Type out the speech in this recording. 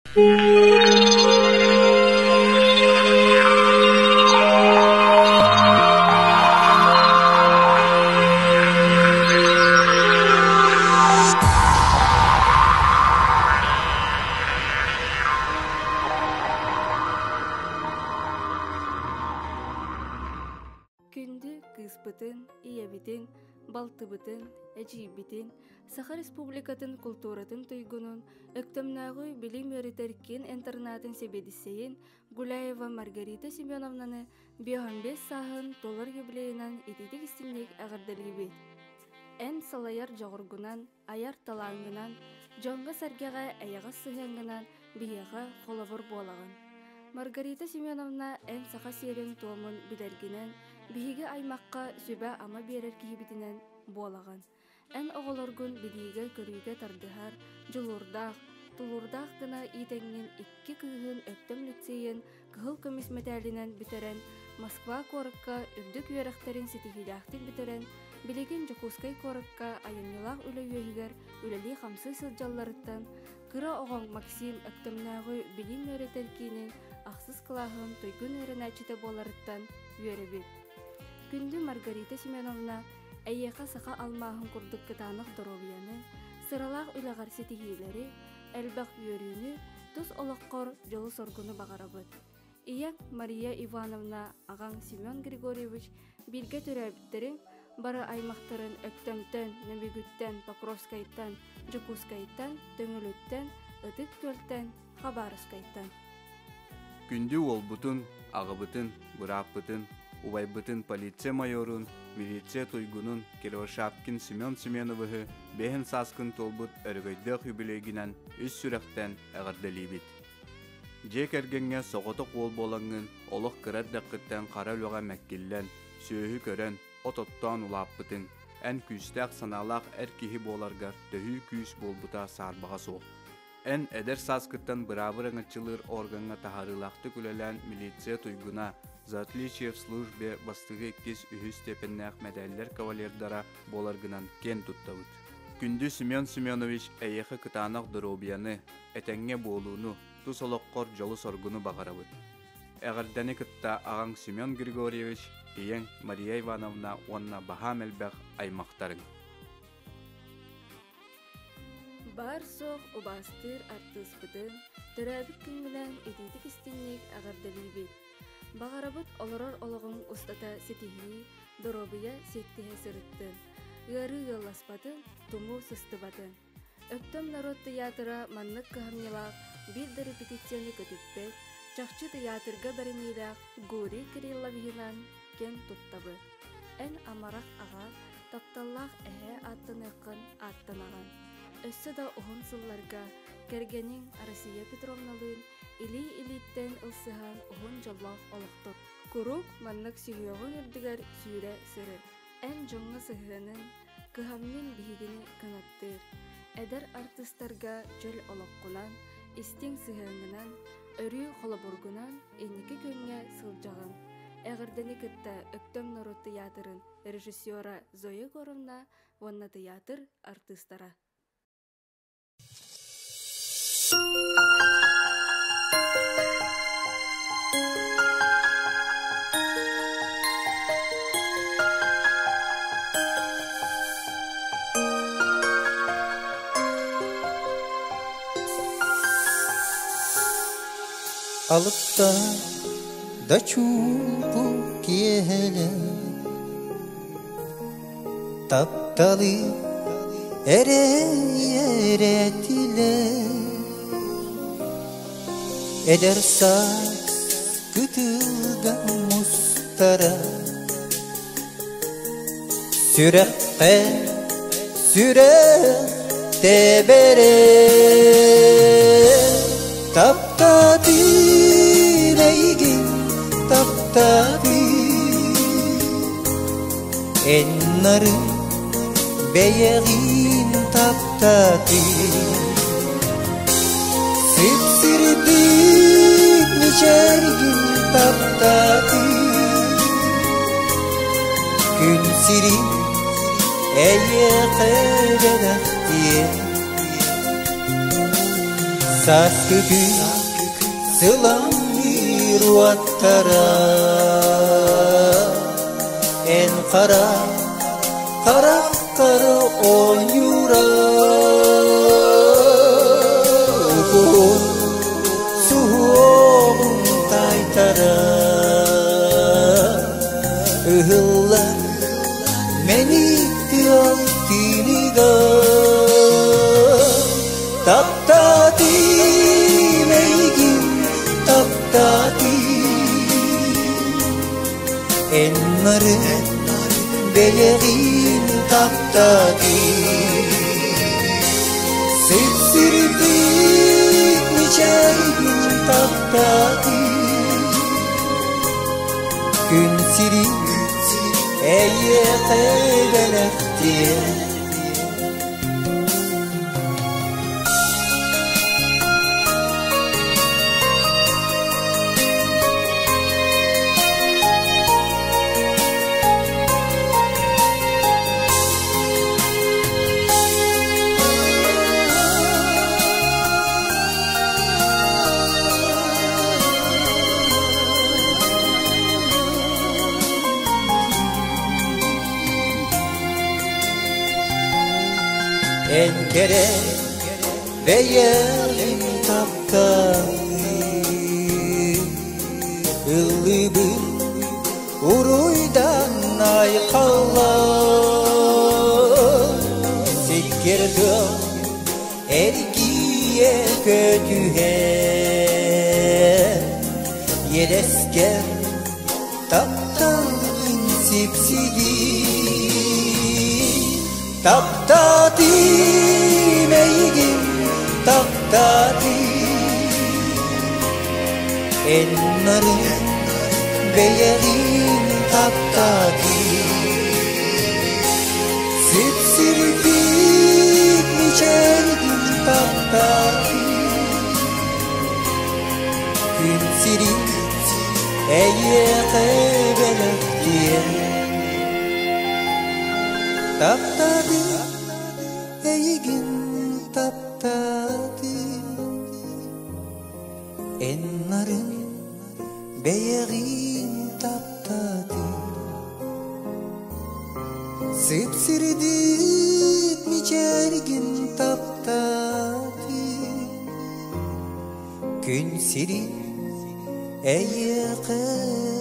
Күндү кыыспытын, ийэбитин, балтыбытын, эдьиийбитин, Саха Республикатын култууратын туйгунун, Өктөмнөөҕү билим үөрэтэр киин интернатын сэбиэдиссэйин Гуляева Маргарита Семеновнаны 55 сааһын туолар юбилейынан итиитик-истиҥник эҕэрдэлиибит! Эн салайар дьоҕургунан, айар талааҥҥынан, дьоҥҥо-сэргэҕэ эйэҕэс сыһыаҥҥынан биһиэхэ холобур буолаҕын. Маргарита Семеновна эн саха сиэрин-туомун билэргинэн, биһиги аймахха сүбэ-ама биэрэр киһибитинэн буолаҕын. Эн оҕолоргун билиигэ-көрүүгэ тардыһар, дьулуурдаах, тулуурдаах гына иитэҥҥин икки кыыһын Өктөм лицейин кыһыл көмүс мэтээлинэн бүтэрэн, Москва куоракка үрдүк үөрэхтэрин ситиһиилээхтик бүтэрэн, билигин Дьокуускай куоракка айымньылаах үлэ үөһүгэр үлэлии-хамсыы сылдьалларыттан, кыра оҕоҥ Максим Өктөмнөөҕү билим үөрэтэр киинин ахсыс кылааһын туйгун үөрэнээччитэ буоларыттан үөрэбит. Күндү Маргарита Семеновна, эйиэхэ саха алмааһын курдук кытаанах доруобуйаны, сыралаах үлэҕэр ситиһиилэри, элбэх үөрүүнү, тус олоххор дьолу-соргуну баҕарабыт. Ийэҥ Мария Ивановна, аҕаҥ Семен Григорьевич бииргэ төрөөбүттэриҥ бары аймахтарын Өктөмтөн, Нөмүгүттэн, Покровскайтан, Дьокуускайтан, Төҥүлүттэн, Ытык Күөлтэн, Хабаровскайтан. Күндү уолбутун, аҕабытын, бырааппытын, убайбытын полиция майорун, милиция туйгунун Кривошапкин Семен Семеновиһы бэһин сааскын туолбут өрөгөйдөөх юбилейгинэн ис сүрэхтэн эҕэрдэлиибит. Дьиэ кэргэҥҥэ соҕотох уол буолаҥҥын олох кыра эрдэххиттэн хара үлэҕэ мэккиллэн, сүөһү көрөн, от оттоон улааппытыҥ, эн күүстээх санаалаах эр киһи буоларгар төһүү күүс буолбута саарбаҕа суох. Эн эдэр сааскыттан быраабы ыраҥаччылыыр органҥа таһаарыылаахтык үлэлээн милиция туйгуна, «За отличие в службе» бастакы иккис, үһүс степеннээх мэдээллэр кавалердара буоларгынан киэн туттабыт. Күндү Семен Семенович, эйиэхэ кытаанах доруобуйаны, этэҥҥэ буолууну, тус олоххор дьолу-соргуну баҕарабыт. Эҕэрдэни кытта аҕаҥ Семен Григорьевич, ийэҥ Мария Ивановна уонна баһаам элбэх аймахтарыҥ. Баар-суох убаастыыр артыыспытын төрөөбүт күҥҥүнэн итиитик-истиҥник эҕэрдэлиибит! Баҕарабыт олорор олоҕуҥ устата ситиһии, доруобуйа сиэттиһэ сырыттын, ыарыы ыалласпатын, тумуу сыстыбатын. Өктөм норуот тыйаатыра маннык кыһамньылаах биир да репетицияны көтүппэт, чахчы тыйаатырга бэриниилээх Гурий Кирилловиһынан киэн туттабыт. Эн амарах аҕа, тапталлаах эһээ ааттаныаххын ааттанаҕын. Өссө да уһун сылларга кэргэниҥ Россия Петровналыын илии-илииттэн ылсыһан уһун дьоллоох олохтор. Куруук маннык сүһүөҕүҥ үрдүгэр сүүрэ сырыт. Эн дьоҥҥо сыһыаныҥ, кыһамньыҥ биһигини кынаттыыр. Эдэр артыыстарга чөл олоххунан, истиҥ сыһыаҥҥынан, өрүү холобургунан инники күөҥҥэ сылдьаҕын. Эҕэрдэни кытта Өктөм норуот тыйаатырын режиссера Зоя Егоровна уонна тыйаатыр артыыстара. Алыпта да чуумпу киэһэлэр Тапталы эрэ эрэтилэр Эдэр саас кытылга мустара Сүрэххэ сүрэх тэбэрэ Таптатыын эйигин таптатыын Эн нарын бэйэҕин таптатыы Сипсирдик мичээргин таптатыы Күн сирин эйиэхэ бэлэхтиэ. Сааскы күн сыламныыр уоттара Эн хара харахтар оонньуура Уһун суһуоҕун таайтара Ыһыллар мэник тыал тыыныгар Таптаатым эйигин, таптаатым Эн нарын бэйэҕин таптаатым Сыпсырдык мичээргин таптаатым Күн сирин эйиэхэ бэлэхтиэ Эн кэрэ бэйэҕин таптаатым Ыллыыбын уруйдан айхаллаан Сиккир тыал эргийэ көтүһэр Иэдэскэр тапталгын сипсигин Таптаатым эйигин, таптаатым Эн нарын бэйэҕин таптаатым Сипсирдик мичээргин таптаатым Күн сирин эйиэхэ бэлэхтиэ Таптаатым эйигин таптаатым Эн нарын бэйэҕин таптаатым Сыпсырдык мичээргин таптаатым Күн сирин эйиэхэ